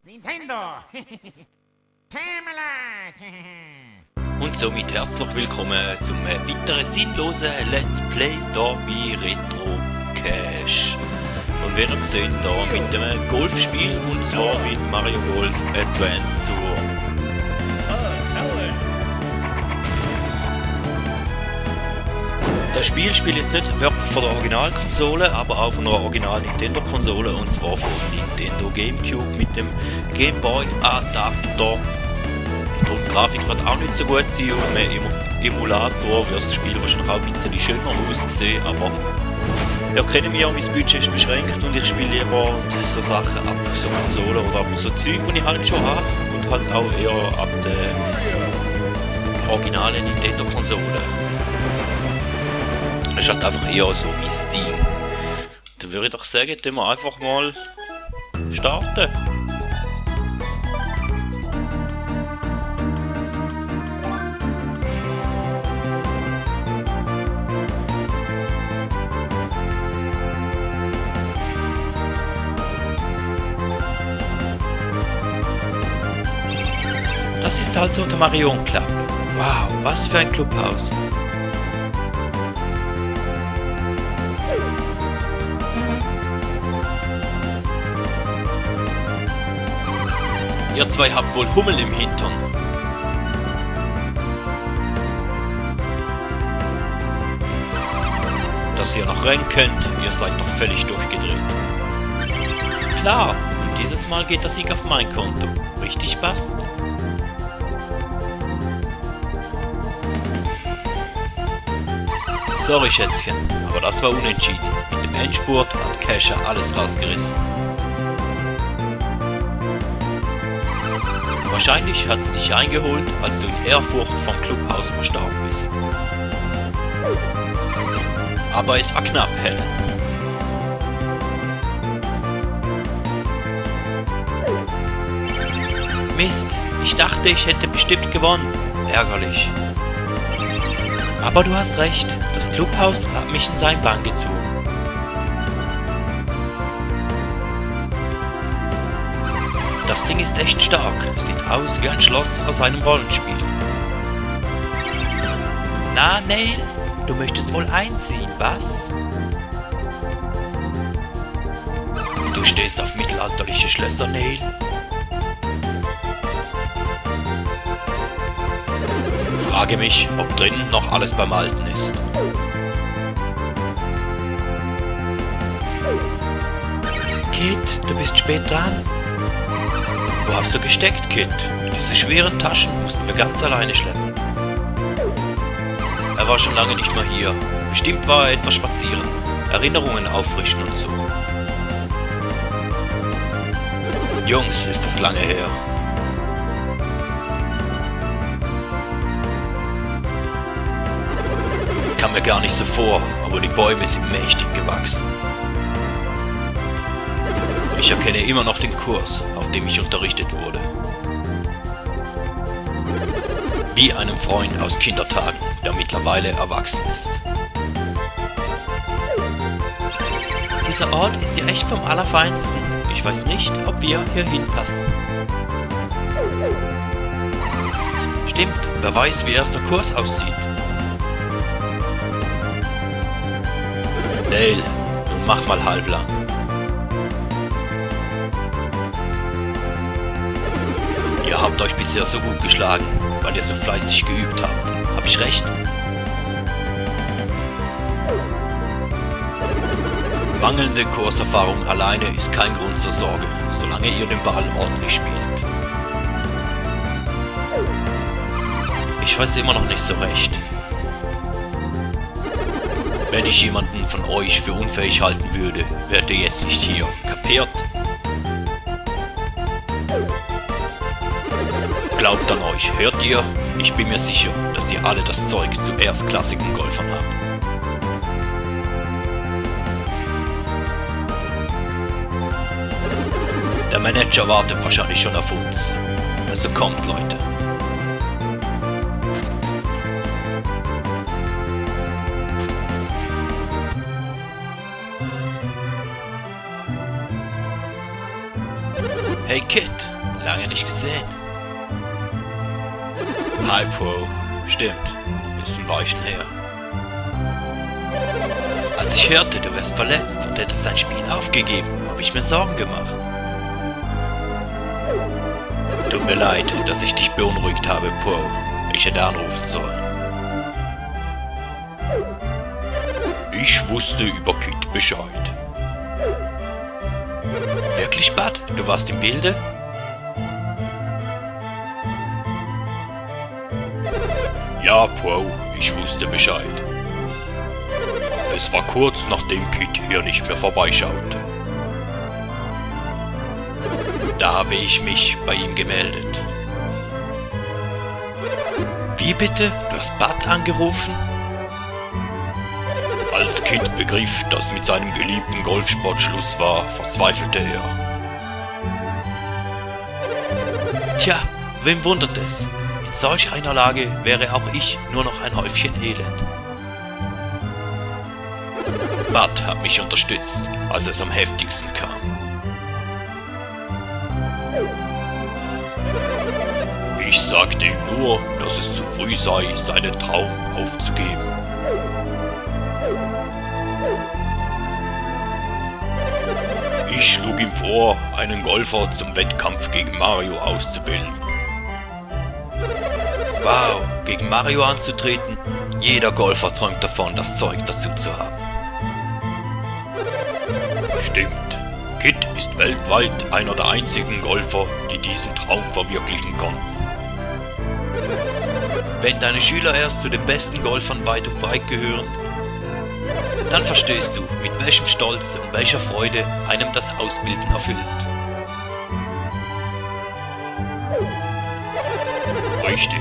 Nintendo! Camelot! Und somit herzlich willkommen zum weiteren sinnlosen Let's Play hier bei Retro Cash. Und wir sehen hier mit dem Golfspiel, und zwar mit Mario Golf Advance Tour. Das Spiel spielt jetzt nicht wirklich von der Originalkonsole, aber auch von einer Original Nintendo-Konsole, und zwar von Nintendo GameCube mit dem Game Boy Adapter. Die Grafik wird auch nicht so gut sein. Auf einem Emulator wird das Spiel wahrscheinlich auch ein bisschen schöner aussehen, aber ja, kennen wir, mein Budget ist beschränkt und ich spiele lieber so Sachen ab, so Konsolen oder ab so Zeug, die ich halt schon habe, und halt auch eher ab der originalen Nintendo-Konsole. Das ist halt einfach eher so mein Ding. Dann würde ich doch sagen, dass wir einfach mal starten. Das ist also der Marion Club. Wow, was für ein Clubhaus. Ihr zwei habt wohl Hummel im Hintern. Dass ihr noch rennen könnt, ihr seid doch völlig durchgedreht. Klar, und dieses Mal geht der Sieg auf mein Konto. Richtig, Bast? Sorry, Schätzchen, aber das war unentschieden. Mit dem Endspurt hat Kesha alles rausgerissen. Wahrscheinlich hat sie dich eingeholt, als du in Ehrfurcht vom Clubhaus verstorben bist. Aber es war knapp, Helen. Mist, ich dachte, ich hätte bestimmt gewonnen. Ärgerlich. Aber du hast recht, das Clubhaus hat mich in sein Bann gezogen. Das Ding ist echt stark, sieht aus wie ein Schloss aus einem Rollenspiel. Na, Neil, du möchtest wohl einziehen, was? Du stehst auf mittelalterliche Schlösser, Neil. Frage mich, ob drinnen noch alles beim Alten ist. Kid, du bist spät dran. Wo hast du gesteckt, Kid? Diese schweren Taschen mussten wir ganz alleine schleppen. Er war schon lange nicht mehr hier. Bestimmt war er etwas spazieren, Erinnerungen auffrischen und so. Jungs, ist das lange her. Kam mir gar nicht so vor, aber die Bäume sind mächtig gewachsen. Ich erkenne immer noch den Kurs, auf dem ich unterrichtet wurde. Wie einem Freund aus Kindertagen, der mittlerweile erwachsen ist. Dieser Ort ist hier echt vom Allerfeinsten. Ich weiß nicht, ob wir hier hinpassen. Stimmt, wer weiß, wie erst der Kurs aussieht. Dale, nun mach mal halblang. Ihr habt euch bisher so gut geschlagen, weil ihr so fleißig geübt habt. Hab ich recht? Mangelnde Kurserfahrung alleine ist kein Grund zur Sorge, solange ihr den Ball ordentlich spielt. Ich weiß immer noch nicht so recht. Wenn ich jemanden von euch für unfähig halten würde, wärt ihr jetzt nicht hier. Kapiert? Glaubt an euch, hört ihr? Ich bin mir sicher, dass ihr alle das Zeug zu erstklassigen Golfern habt. Der Manager wartet wahrscheinlich schon auf uns. Also kommt, Leute. Hey Kid, Lange nicht gesehen. Hi, Pro. Stimmt. Ist ein Weilchen her. Als ich hörte, du wärst verletzt und hättest dein Spiel aufgegeben, habe ich mir Sorgen gemacht. Tut mir leid, dass ich dich beunruhigt habe, Pro. Ich hätte anrufen sollen. Ich wusste über Kit Bescheid. Wirklich, Bud? Du warst im Bilde? Ja, Pro, ich wusste Bescheid. Es war kurz nachdem Kit hier nicht mehr vorbeischaute. Da habe ich mich bei ihm gemeldet. Wie bitte? Du hast Bud angerufen? Als Kit begriff, dass mit seinem geliebten Golfsport Schluss war, verzweifelte er. Tja, wem wundert es? In solch einer Lage wäre auch ich nur noch ein Häufchen Elend. Bud hat mich unterstützt, als es am heftigsten kam. Ich sagte ihm nur, dass es zu früh sei, seinen Traum aufzugeben. Ich schlug ihm vor, einen Golfer zum Wettkampf gegen Mario auszubilden. Wow, gegen Mario anzutreten? Jeder Golfer träumt davon, das Zeug dazu zu haben. Stimmt. Kit ist weltweit einer der einzigen Golfer, die diesen Traum verwirklichen konnten. Wenn deine Schüler erst zu den besten Golfern weit und breit gehören, dann verstehst du, mit welchem Stolz und welcher Freude einem das Ausbilden erfüllt. Richtig.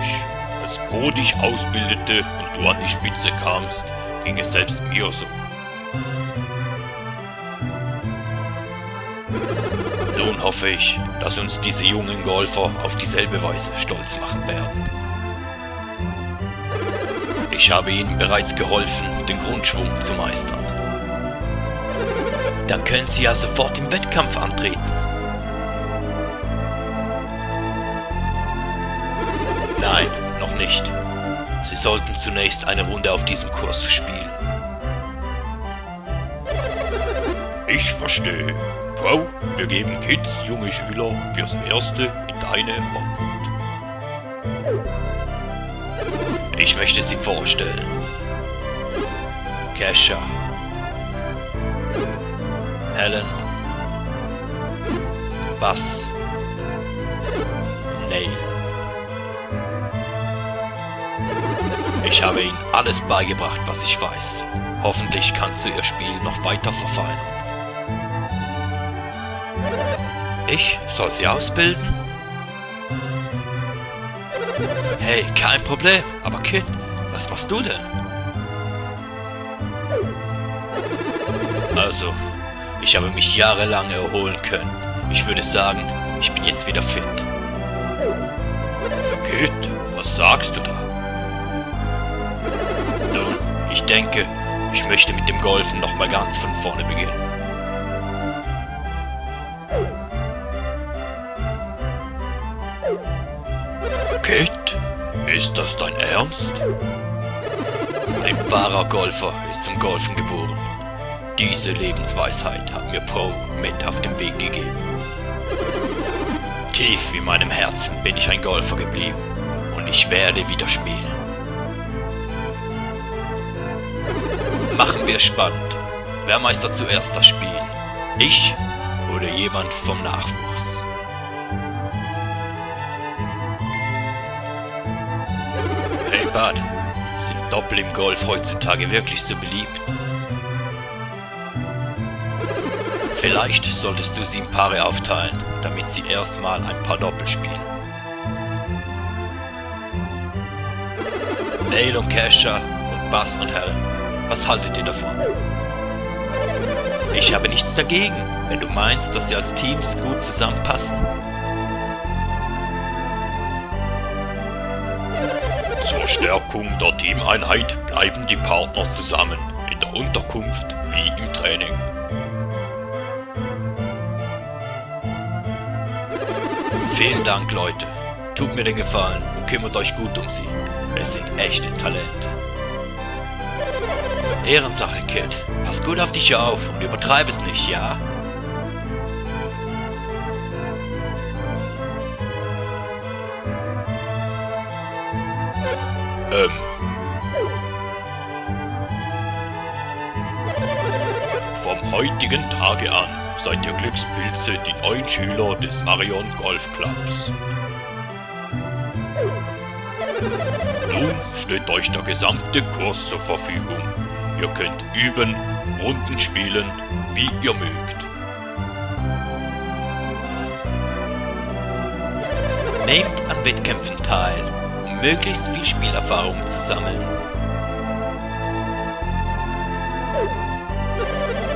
Als Pro dich ausbildete und du an die Spitze kamst, ging es selbst mir so. Nun hoffe ich, dass uns diese jungen Golfer auf dieselbe Weise stolz machen werden. Ich habe ihnen bereits geholfen, den Grundschwung zu meistern. Dann können sie ja sofort im Wettkampf antreten. Nein, noch nicht. Sie sollten zunächst eine Runde auf diesem Kurs spielen. Ich verstehe. Pro, wir geben Kids, junge Schüler, fürs Erste in deine Obhut. Ich möchte sie vorstellen. Kesha, Helen, Buzz, Neil. Ich habe ihnen alles beigebracht, was ich weiß. Hoffentlich kannst du ihr Spiel noch weiter verfeinern. Ich soll sie ausbilden? Hey, kein Problem. Aber Kit, was machst du denn? Also, ich habe mich jahrelang erholen können. Ich würde sagen, ich bin jetzt wieder fit. Kit, was sagst du da? Nun, ich denke, ich möchte mit dem Golfen nochmal ganz von vorne beginnen. Kit, ist das dein Ernst? Ein wahrer Golfer ist zum Golfen geboren. Diese Lebensweisheit hat mir Pro mit auf den Weg gegeben. Tief in meinem Herzen bin ich ein Golfer geblieben und ich werde wieder spielen. Machen wir es spannend. Wer meistert zuerst das Spiel? Ich oder jemand vom Nachwuchs? Hey Bud, sind Doppel im Golf heutzutage wirklich so beliebt? Vielleicht solltest du sie in Paare aufteilen, damit sie erstmal ein paar Doppel spielen. Neil und Kesha und Buzz und Helen, was haltet ihr davon? Ich habe nichts dagegen, wenn du meinst, dass sie als Teams gut zusammenpassen. Zur Stärkung der Teameinheit bleiben die Partner zusammen, in der Unterkunft wie im Training. Vielen Dank, Leute. Tut mir den Gefallen und kümmert euch gut um sie. Es sind echte Talente. Ehrensache, Kid. Pass gut auf dich auf und übertreib es nicht, ja? Vom heutigen Tage an seid ihr Glückspilze die neuen Schüler des Marion Golf Clubs. Nun steht euch der gesamte Kurs zur Verfügung. Ihr könnt üben, Runden spielen, wie ihr mögt. Nehmt an Wettkämpfen teil, um möglichst viel Spielerfahrung zu sammeln.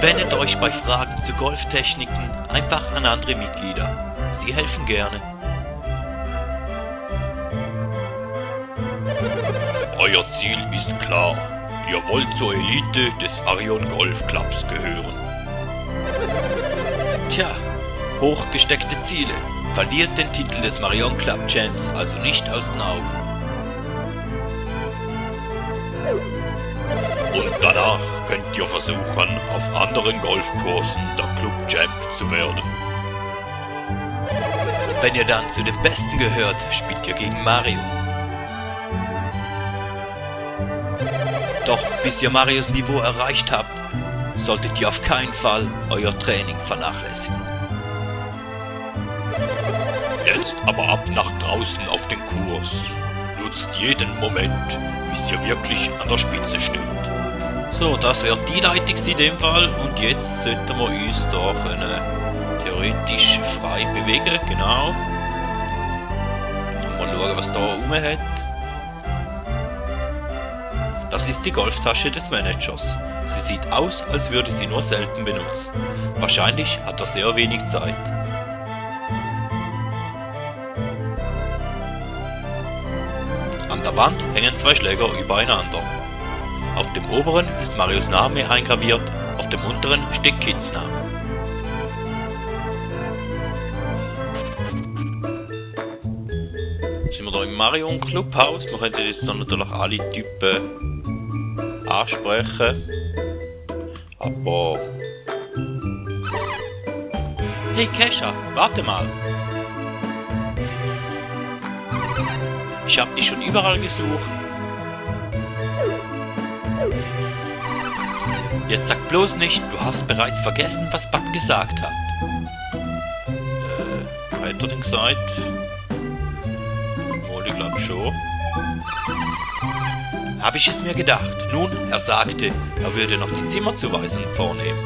Wendet euch bei Fragen zu Golftechniken einfach an andere Mitglieder. Sie helfen gerne. Euer Ziel ist klar. Ihr wollt zur Elite des Marion Golf Clubs gehören. Tja, hochgesteckte Ziele. Verliert den Titel des Marion Club Champs also nicht aus den Augen. Und danach könnt ihr versuchen, auf anderen Golfkursen der Club Champ zu werden. Wenn ihr dann zu den Besten gehört, spielt ihr gegen Mario. Doch bis ihr Marios Niveau erreicht habt, solltet ihr auf keinen Fall euer Training vernachlässigen. Jetzt aber ab nach draußen auf den Kurs. Nutzt jeden Moment, bis ihr wirklich an der Spitze steht. So, das wäre die Leitung in dem Fall. Und jetzt sollten wir uns da können theoretisch frei bewegen. Genau. Mal schauen, was da rum hat. Das ist die Golftasche des Managers. Sie sieht aus, als würde sie nur selten benutzt. Wahrscheinlich hat er sehr wenig Zeit. An der Wand hängen zwei Schläger übereinander. Auf dem oberen ist Marios Name eingraviert, auf dem unteren steht Kids Name. Sind wir da im Marion Clubhaus? Wir könnten jetzt dann natürlich alle Typen ansprechen. Aber... Hey Kesha, warte mal! Ich hab dich schon überall gesucht. Jetzt sag bloß nicht, du hast bereits vergessen, was Bud gesagt hat. Hat er denn gesagt? Ich glaube schon. Habe ich es mir gedacht. Nun, er sagte, er würde noch die Zimmerzuweisung vornehmen.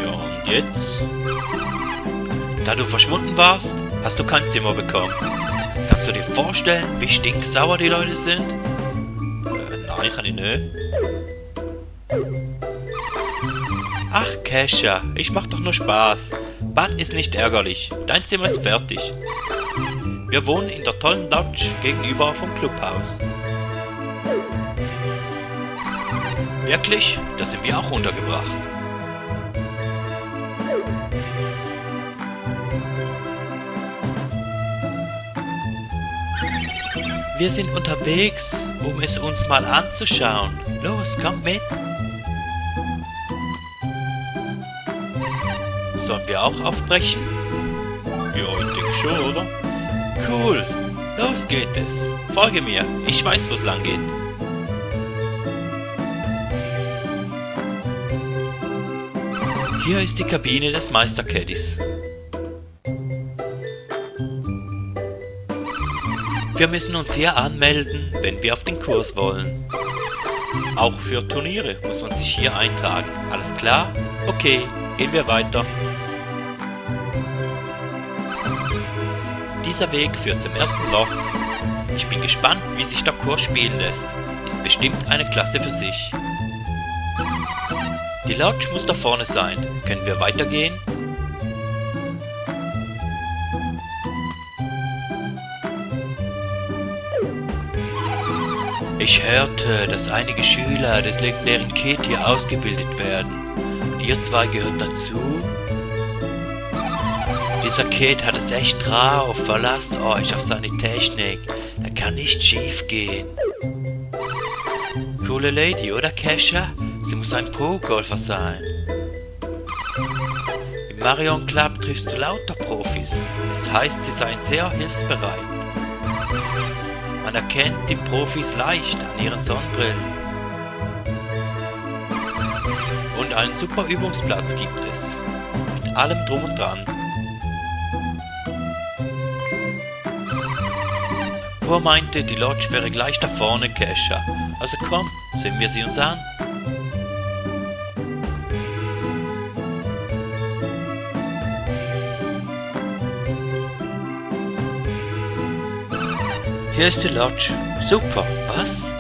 Ja, und jetzt? Da du verschwunden warst, hast du kein Zimmer bekommen. Kannst du dir vorstellen, wie stinksauer die Leute sind? Nein, kann ich nicht. Ach, Kesha, ich mach doch nur Spaß. Bud ist nicht ärgerlich. Dein Zimmer ist fertig. Wir wohnen in der tollen Lodge gegenüber vom Clubhaus. Wirklich? Da sind wir auch untergebracht. Wir sind unterwegs, um es uns mal anzuschauen. Los, komm mit. Sollen wir auch aufbrechen? Ja, ich denke schon, oder? Cool. Los geht es. Folge mir. Ich weiß, wo es lang geht. Hier ist die Kabine des Meistercaddies. Wir müssen uns hier anmelden, wenn wir auf den Kurs wollen. Auch für Turniere muss man sich hier eintragen. Alles klar? Okay, gehen wir weiter. Dieser Weg führt zum ersten Loch. Ich bin gespannt, wie sich der Kurs spielen lässt. Ist bestimmt eine Klasse für sich. Die Lodge muss da vorne sein. Können wir weitergehen? Ich hörte, dass einige Schüler des legendären Kid hier ausgebildet werden. Und ihr zwei gehört dazu? Dieser Kid hat es ist echt drauf, verlasst euch auf seine Technik. Er kann nicht schief gehen. Coole Lady, oder Kesha? Sie muss ein Pro-Golfer sein. Im Marion Club triffst du lauter Profis. Das heißt, sie seien sehr hilfsbereit. Man erkennt die Profis leicht an ihren Sonnenbrillen. Und einen super Übungsplatz gibt es. Mit allem drum und dran. Pur meinte, die Lodge wäre gleich da vorne, Kesha. Also komm, sehen wir sie uns an. Hier ist die Lodge. Super, was?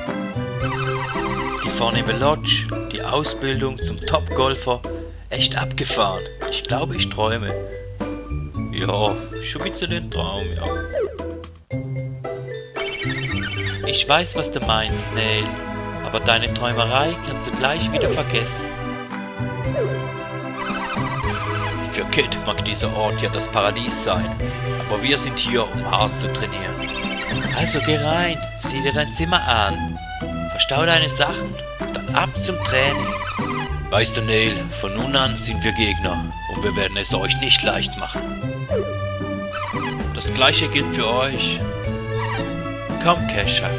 Die vornehme Lodge, die Ausbildung zum Top-Golfer, echt abgefahren. Ich glaube, ich träume. Ja, schon ein bisschen ein Traum, ja. Ich weiß, was du meinst, Neil, aber deine Träumerei kannst du gleich wieder vergessen. Für Kid mag dieser Ort ja das Paradies sein, aber wir sind hier, um hart zu trainieren. Also geh rein, sieh dir dein Zimmer an, verstau deine Sachen und dann ab zum Training. Weißt du, Neil, von nun an sind wir Gegner und wir werden es euch nicht leicht machen. Das gleiche gilt für euch. Komm, Kesha.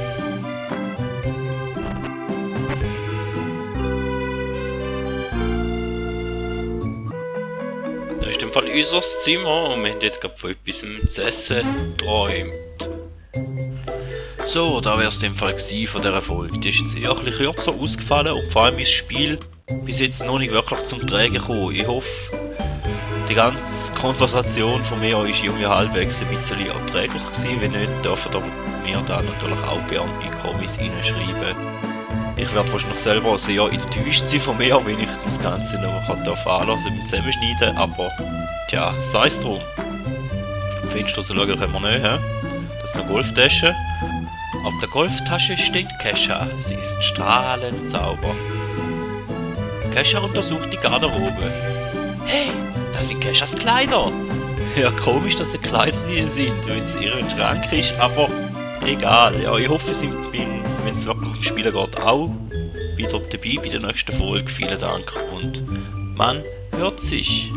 Da ist im Fall unser Zimmer und wir haben jetzt gerade von etwas zu essen geträumt. So, da wäre es im Fall gewesen von dieser Folge. Die ist jetzt eher ein bisschen kürzer ausgefallen und vor allem ist das Spiel bis jetzt noch nicht wirklich zum Tragen gekommen. Ich hoffe, die ganze Konversation von mir ist irgendwie halbwegs ein bisschen erträglich gewesen. Wenn nicht, dürfen mir da natürlich auch gerne in die Kommis reinschreiben. Ich werde wahrscheinlich selber sehr enttäuscht sein von mir, wenn ich das Ganze noch anlassen mit Zusammenschneiden, aber tja, sei es drum. Fenster so schauen können wir nicht, he? Das ist eine Golftasche. Auf der Golftasche steht Kesha. Sie ist strahlend sauber. Kesha untersucht die Garderobe. Hey, das sind Keshas Kleider. Ja, komisch, dass die Kleider die sind, wenn es ihr Schrank ist, aber egal. Ja, ich hoffe, Sie sind, wenn es wirklich um Spielen geht, auch wieder dabei bei der nächsten Folge. Vielen Dank und man hört sich.